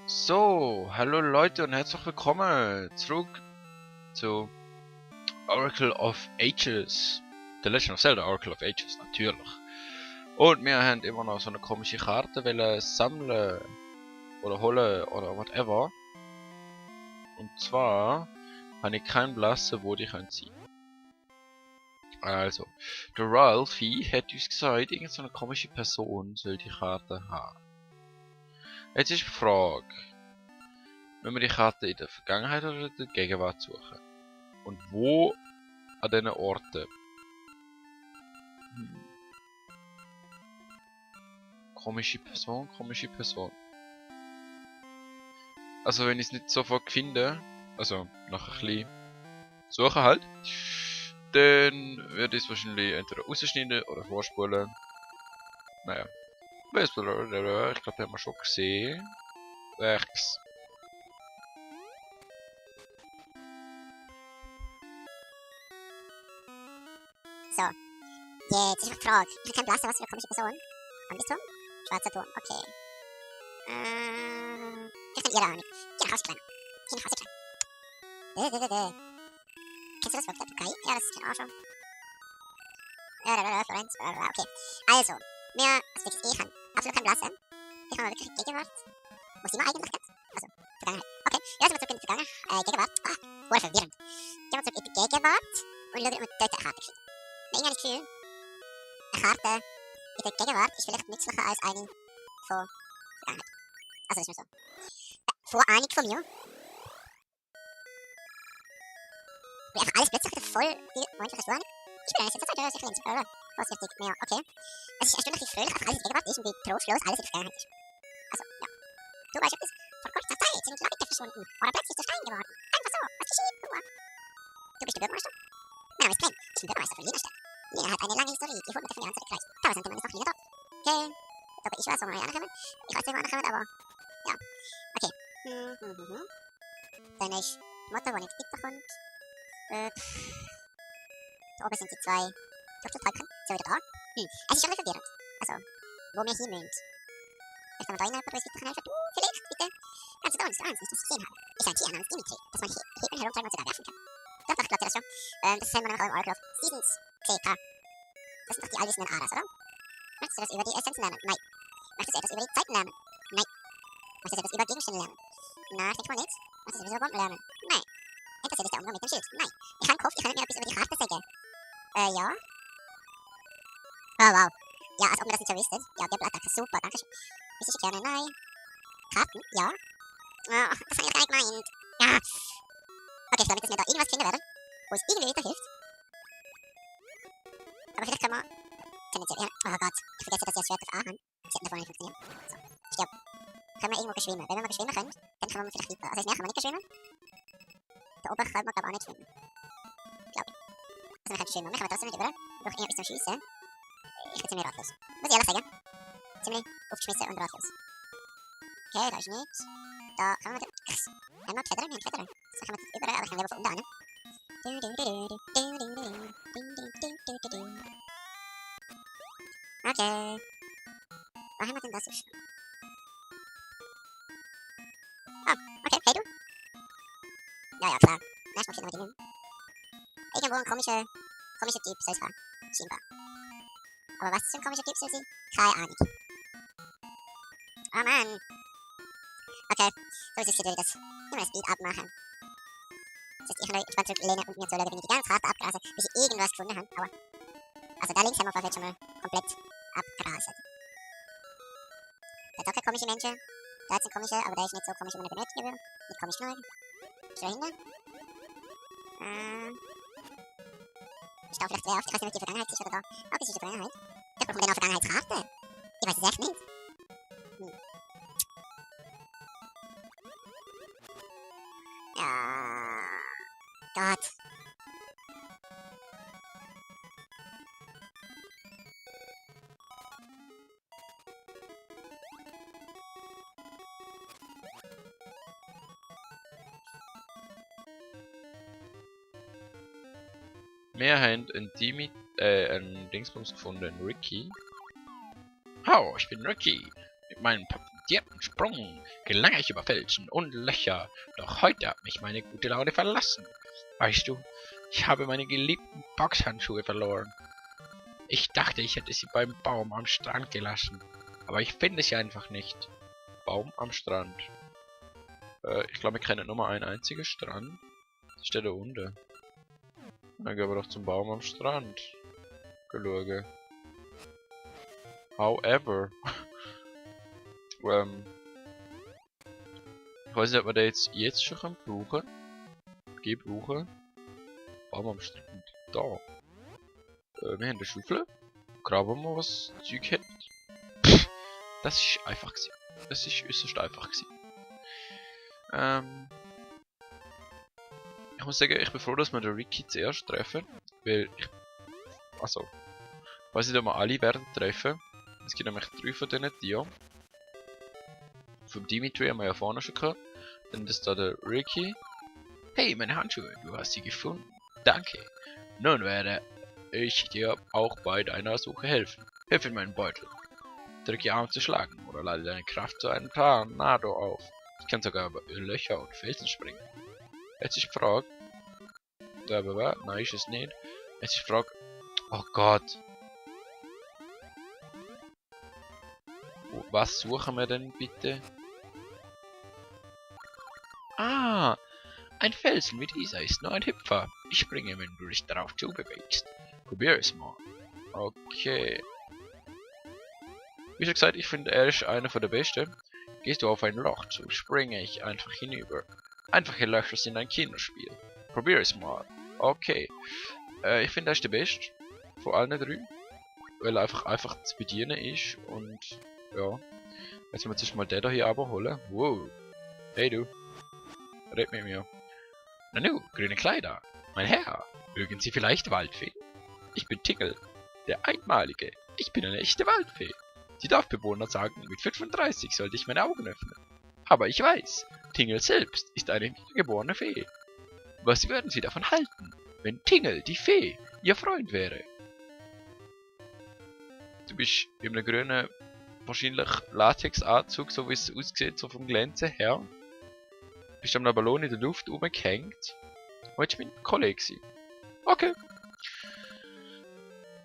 So, hallo Leute und herzlich willkommen zurück zu Oracle of Ages. The Legend of Zelda Oracle of Ages, natürlich. Und wir haben immer noch so eine komische Karte wollen sammeln oder holen oder whatever. Und zwar habe ich keinen Blassen, wo die können sein. Also, der Ralphie hat uns gesagt, irgendeine so eine komische Person soll die Karte haben. Jetzt ist die Frage, wenn wir die Karte in der Vergangenheit oder in der Gegenwart suchen? Und wo an diesen Orten? Komische Person, komische Person. Also wenn ich es nicht sofort finde, also nach ein bisschen suchen halt, dann werde ich es wahrscheinlich entweder rausschneiden oder vorspulen. Naja. Ich glaube, den haben wir schon gesehen. Rechts. So, jetzt ist die Frage. Ich habe keinen Blassen, was für eine komische Person. Ambisturm? Schwarzer Turm, okay. Ich habe ihre Ahnung. Kinderhauskleiner. Kinderhauskleiner. Kennst du das Wort? Okay, ja, das kenn ich auch schon. Florenz, okay. Also, ich habe absolut keinen Blassen. Ich habe wirklich Gegenwart. Wo sind wir eigentlich jetzt? Also, Vergangenheit. Okay, ja, sind wir zurück in die Vergangenheit. Gegenwart. Wurde verwirrend. Gehen wir zurück in die Gegenwart und schauen, ob wir dort eine Karte kriegen. Ich habe das Gefühl, eine Karte in der Gegenwart ist vielleicht nützlicher als eine von Vergangenheit. Also, das ist nur so. Vorahnung von mir. Wie einfach alles plötzlich wieder voll die freundliche Vorahnung. Ich bin jetzt Zeit, sicher links, oder? Vorsichtig, ja, okay. Es ist erstaunlich, wie fröhlich einfach alles in der Gegenwart ist und wie trostlos alles in der Vergangenheit ist. Also, ja. Du weißt etwas, vor kurzer Zeit sind Leute verschwunden oder plötzlich zu Stein geworden. Einfach so, was geschieht, du? Du bist der Bürgermeister? Mein Name ist Clem, ich bin Bürgermeister von Wiener Stadt. Lena hat eine lange Historie, die Hunderte von Jahren zurückreicht. Tausende meines Nachbarn dort. Okay. Aber ich weiß, wo wir ankommen. Ich weiß, wo wir ankommen, aber... Ja. Okay. Dann ist Motto, wo nicht weiterkommt. Da oben sind die zwei Durchschnittsbalken. So wieder da. Es ist schon ein bisschen verwirrend. Also, wo wir hin müssen. Vielleicht haben wir da jemanden, der uns weiter helfen kann. Du, vielleicht, bitte. Kannst du da uns nicht was gesehen haben? Ist ein Tier namens Dimitri, das man heben, herumtreiben und sogar werfen kann. Doch, ich glaube dir das schon. Das haben wir nämlich auch im Oracle of Seasons gesehen. Das sind doch die allwissenden Aras, oder? Möchtest du etwas über die Essenzen lernen? Nein. Möchtest du etwas über die Zeiten lernen? Nein. Möchtest du etwas über Gegenstände lernen? Nein, ich denke mal nicht. Möchtest du etwas über Bomben lernen? Nein. Interessiert dich der Umgang mit dem Schild? Nein. Ich habe gehofft, ich kann mir etwas über die Karte sagen. Ja. Oh, wow. Ja, als ob wir das nicht schon wüssten. Ja, Doppelattacke, super, danke schön. Physische Kerne? Nein. Karten? Ja. Oh, das habe ich gar nicht gemeint. Ja. Okay, ich glaube nicht, dass wir da irgendwas finden werden, wo es irgendwie weiterhilft. Aber vielleicht können wir... Oh Gott, ich vergesse, dass ich das Schwert auf A habe. Das hätte davon nicht funktionieren. So, stopp. Können wir irgendwo schwimmen? Wenn wir schwimmen können, dann können wir vielleicht weiter. Also, jetzt können wir nicht schwimmen. Da oben können wir, glaube ich, auch nicht schwimmen. Glaube ich. Also, wir können schwimmen. Wir können trotzdem nicht über. Wir brauchen irgendwas zum Schiessen. Ich bin ziemlich ratlos. Muss ich ehrlich sagen. Ziemlich aufgeschmissen und ratlos. Okay, da ist nichts. Da können wir... Krass. Haben wir Federn? Wir haben Federn. So können wir das überall, aber ich kann lieber von unten hin. Okay. Wo haben wir denn das so schon? Oh, okay, hey du? Ja, klar. Erstmal finden wir den. Irgendwo ein komischer Typ soll es haben. Scheinbar. Aber was für ein komischer Typ soll sein? Keine Ahnung. Oh Mann. Okay, so ist es hier durch das. Ich will das Speed abmachen. Das heißt, ich kann entspannt zurücklehnen und mir so lange, wenn ich die ganze Karte abgrase, bis ich irgendwas gefunden habe. Aua. Also da links haben wir auf jeden Fall schon mal komplett abgraset. Da hat auch keine komische Menschen. Da hat es ein komischer, aber der ist nicht so komisch, wie man ihn benötigen würde. Nicht komisch neu. Ist da hinten? Ich glaube vielleicht sehr oft, ich weiß nicht, ob die Vergangenheit ist oder da. Oh, das ist die Vergangenheit. Da brauchen wir dann auch Vergangenheitskarte. Ich weiß es echt nicht. Ja. Gott. Wir haben einen Dingsbums gefunden, Ricky. Hallo, ich bin Ricky. Mit meinem talentierten Sprung gelang ich über Felsen und Löcher, doch heute hat mich meine gute Laune verlassen. Weißt du, ich habe meine geliebten Boxhandschuhe verloren. Ich dachte, ich hätte sie beim Baum am Strand gelassen, aber ich finde sie einfach nicht. Baum am Strand. Ich glaube, wir kennen nur einen einzigen Strand. Das ist der da unten. Dann gehen wir doch zum Baum am Strand. Schauen. However. Ich weiß nicht, ob wir den jetzt schon brauchen. Gebrauchen. Baum am Strand. Da. Wir haben eine Schaufel. Graben wir was Zeug hat. Das ist einfach gewesen. Das ist äußerst einfach gewesen. Ich muss sagen, ich bin froh, dass wir den Ricky zuerst treffen. Weil ich... Also... Ich weiß nicht, ob wir alle werden treffen. Es gibt nämlich 3 von diesen Tieren. Vom Dimitri haben wir ja vorne schon gehabt. Dann ist da der Ricky. Hey, meine Handschuhe, du hast sie gefunden. Danke. Nun werde ich dir auch bei deiner Suche helfen. Hilf in meinen Beutel. Drücke Arm zu schlagen oder lade deine Kraft zu einem Tornado auf. Ich kann sogar über Löcher und Felsen springen. Jetzt ich frage. Nein, ist es nicht. Jetzt ich frage. Oh Gott. Was suchen wir denn bitte? Ah! Ein Felsen wie dieser ist nur ein Hüpfer. Ich springe, wenn du dich darauf zubewegst. Probier es mal. Okay. Wie schon gesagt, ich finde, er ist einer von der Besten. Gehst du auf ein Loch zu, springe ich einfach hinüber. Einfache Löcher sind ein Kinderspiel. Probier es mal. Okay. Ich finde, er ist der Beste von allen 3. Weil er einfach zu bedienen ist und ja. Jetzt müssen wir zuerst mal den hier abholen. Wow. Hey du. Red mit mir. Nanu, grüne Kleider. Mein Herr, mögen Sie vielleicht Waldfee? Ich bin Tingle, der Einmalige. Ich bin eine echte Waldfee. Die Dorfbewohner sagen, mit 35 sollte ich meine Augen öffnen. Aber ich weiß, Tingle selbst ist eine geborene Fee. Was würden Sie davon halten, wenn Tingle, die Fee, Ihr Freund wäre? Du bist in einem grünen, wahrscheinlich Latexanzug, so wie es aussieht, so vom Glänzen her. Bist am Ballon in der Luft rumgehängt. Wolltest du mein Kollege sein? Okay.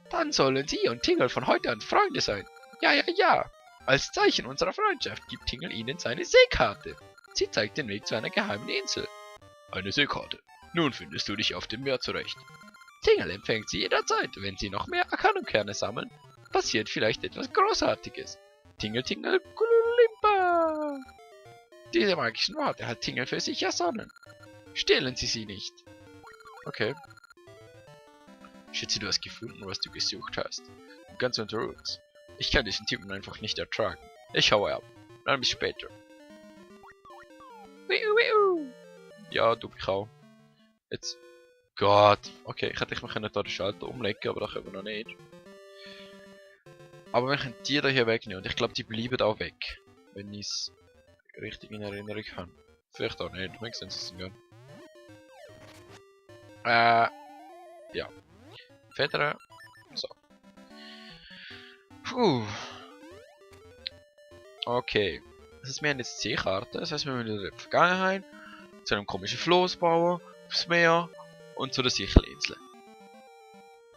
Dann sollen Sie und Tingle von heute an Freunde sein. Ja, ja, ja. Als Zeichen unserer Freundschaft gibt Tingle Ihnen seine Seekarte. Sie zeigt den Weg zu einer geheimen Insel. Eine Seekarte. Nun findest du dich auf dem Meer zurecht. Tingle empfängt Sie jederzeit. Wenn Sie noch mehr Arcanum-Kerne sammeln, passiert vielleicht etwas Großartiges. Tingle, Tingle, Kululimpa. Diese magischen Worte hat Tingle für sich ersonnen. Stehlen Sie sie nicht. Okay. Schätze, du hast gefunden, was du gesucht hast. Ganz unter uns. Ich kann diesen Typen einfach nicht ertragen. Ich haue ab. Dann bis später. Ja, du mich auch. Jetzt. Gott. Okay, ich hätte mich da den Schalter umlegen, aber das können wir noch nicht. Aber wir können die da hier wegnehmen und ich glaube, die bleiben auch weg. Wenn ich es richtig in Erinnerung habe. Vielleicht auch nicht. Wir sehen es dann. Ja. Federn. So. Puh. Okay. Das heißt, wir haben jetzt Seekarte. Das heißt, wir müssen in der Vergangenheit zu einem komischen Floß bauen, aufs Meer und zu der Sichelinsel.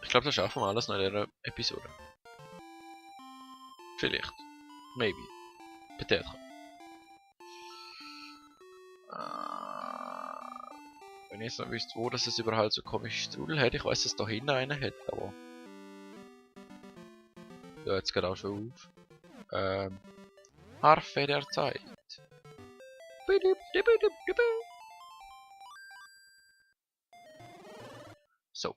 Ich glaube, das schaffen wir alles noch in dieser Episode. Vielleicht. Maybe. Peut-être. Wenn ich jetzt noch wüsste, wo das überhaupt so komisch Strudel hat. Ich weiß, dass da hinten einer hat, aber... Ja, jetzt geht auch schon auf. Harfe der Zeit. So.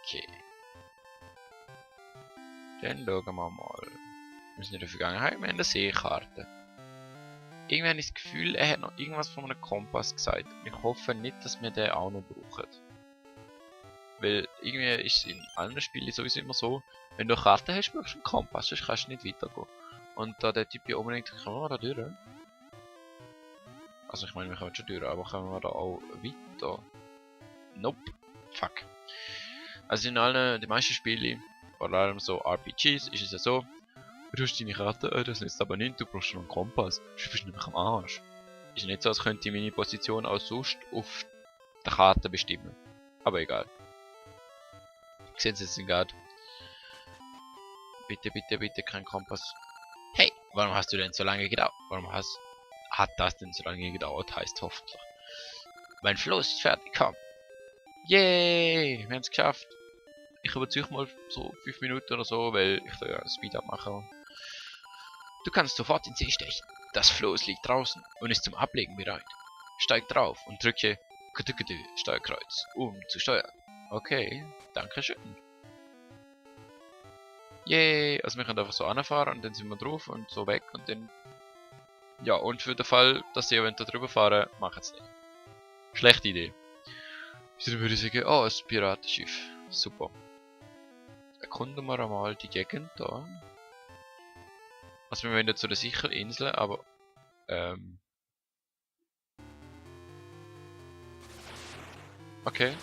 Okay. Dann schauen wir mal. Wir sind in der Vergangenheit, wir haben eine Seekarte. Irgendwie habe ich das Gefühl, er hat noch irgendwas von einem Kompass gesagt. Ich hoffe nicht, dass wir den auch noch brauchen. Weil irgendwie ist es in allen Spielen sowieso immer so, wenn du eine Karte hast, brauchst du einen Kompass, sonst kannst du nicht weitergehen. Und da der Typ hier unbedingt, kommen wir da durch? Also ich meine, wir kommen schon durch, aber kommen wir da auch weiter? Nope. Fuck. Also in allen, die meisten Spiele, vor allem so RPGs, ist es ja so, du hast deine Karte, das nützt aber nicht, du brauchst schon einen Kompass, du bist nämlich am Arsch. Ist nicht so, als könnte ich meine Position auch sonst auf der Karte bestimmen. Aber egal. Sehen Sie es gerade? Bitte, bitte, bitte kein Kompass. Hey, warum hast du denn so lange gedauert? Hat das denn so lange gedauert, heißt hoffentlich. Mein Floß ist fertig, komm. Yay, wir haben es geschafft. Ich überziehe mal so 5 Minuten oder so, weil ich da ja ein Speed-Up mache. Du kannst sofort in See stechen. Das Floß liegt draußen und ist zum Ablegen bereit. Steig drauf und drücke Steuerkreuz, um zu steuern. Okay, danke schön. Yay, also wir können einfach so anfahren und dann sind wir drauf und so weg und dann... Ja, und für den Fall, dass sie eventuell drüber fahren, machen es nicht. Schlechte Idee. Dann würde ich sagen, oh, ein Piratenschiff. Super. Erkunden wir einmal die Gegend da. Also wir wollen nicht zu der sicheren Insel, aber... Okay.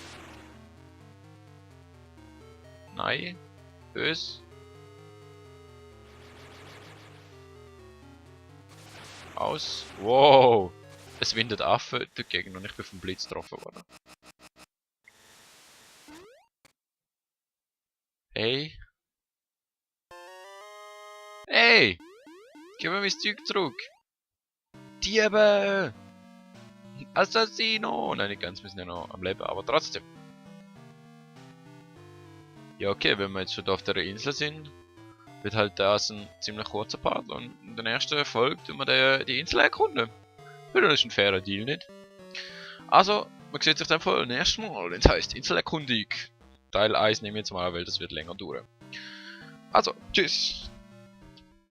Nein. Bös. Aus. Wow. Es windet Affe dagegen und ich bin vom Blitz getroffen worden. Hey. Hey! Gib mir mein Zeug zurück! Diebe! Assassino! Nein, nicht ganz, wir sind ja noch am Leben, aber trotzdem. Ja, okay, wenn wir jetzt schon auf der Insel sind, wird halt das ein ziemlich kurzer Part und in der nächsten Folge tun wir die Insel erkunden. Ja, das ist ein fairer Deal, nicht? Also, man sieht sich dann beim nächsten Mal, wenn es heisst Inselerkundig. Teil 1 nehme ich jetzt mal, weil das wird länger dauern. Also, tschüss!